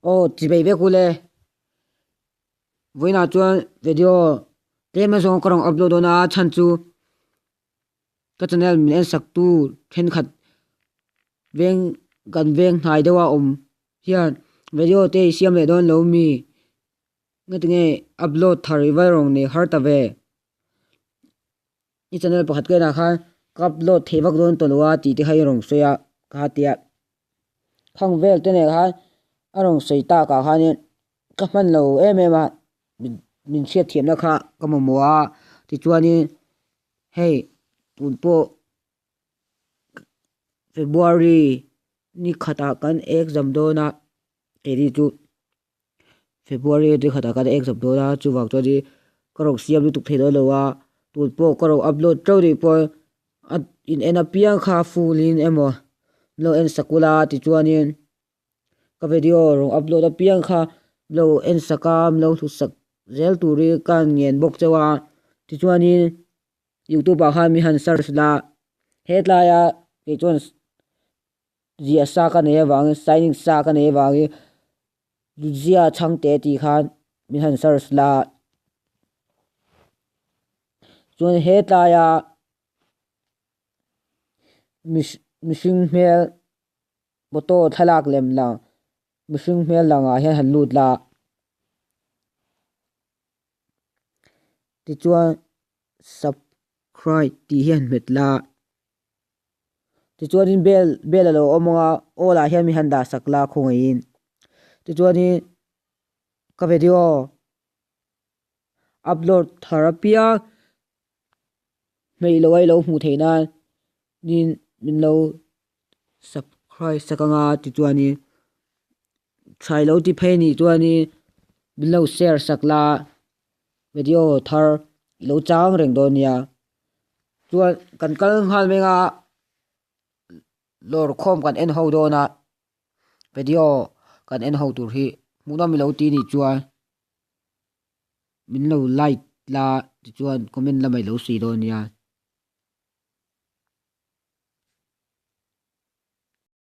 Aw chibei vek ule vawiinah chuan video tlem azawng ka rawn upload dawn a chhan chu ka channel min en sak tu thenkhat veng kan veng hnai deuh a awm hian video te i siam leh dawn lo mi nga tinge upload thar i va rawn nei har ta ve i channel pakhat ka enah khan ka upload theih vak dawn tawh lo a tih te kha i rawn sawi a ka tia khang vel te nen khan a rawn sawi tak ah khanin ka hman lo em em a min hriat thiamna kha ka mamawh a tichuanin hei tun pawh February ni khatah kan exam dawn a keini chu. February ni khatah khan exam dawn a chuvang chuan in ka rawn siam lutuk thei dawn lo a tun pawh ka rawn upload teuh anih pawh a in en apiang kha full in emaw lo en sak ula tichuanin ka video rawn upload apiang kha lo en sak a lo hlut sak zel turin ka ngen bawk chauh a tichuanin. Youtube ah khan mi han search la hetlai a kei chuan ziah sa ka nei avangin signing sa ka nei avangin zia chhangte tih khan min han search la chuan hetlai a mihring hmel photo thlalak lem lang mihring hmel langah hian han lut la. Tichuan subscribe tih hi han hmet la tichuanin bell bell a lo awm ang a all ah hian mi han dah sak la khawngaihin tichuanin ka video upload thar apiang hmeih loh a i lo hmuh theih nan nin min lo subscribe sak ang a tichuanin tha ilo ti phei anih chuanin min lo share sak la video thar ilo chang reng dawn nia chuan kan kal nghal mai ang a lawr khawm kan en ho dawn a video kan en ho tur hi hmuhnawm ilo ti anih chuan min lo like la tichuan comment lamah ilo sawi dawn nia.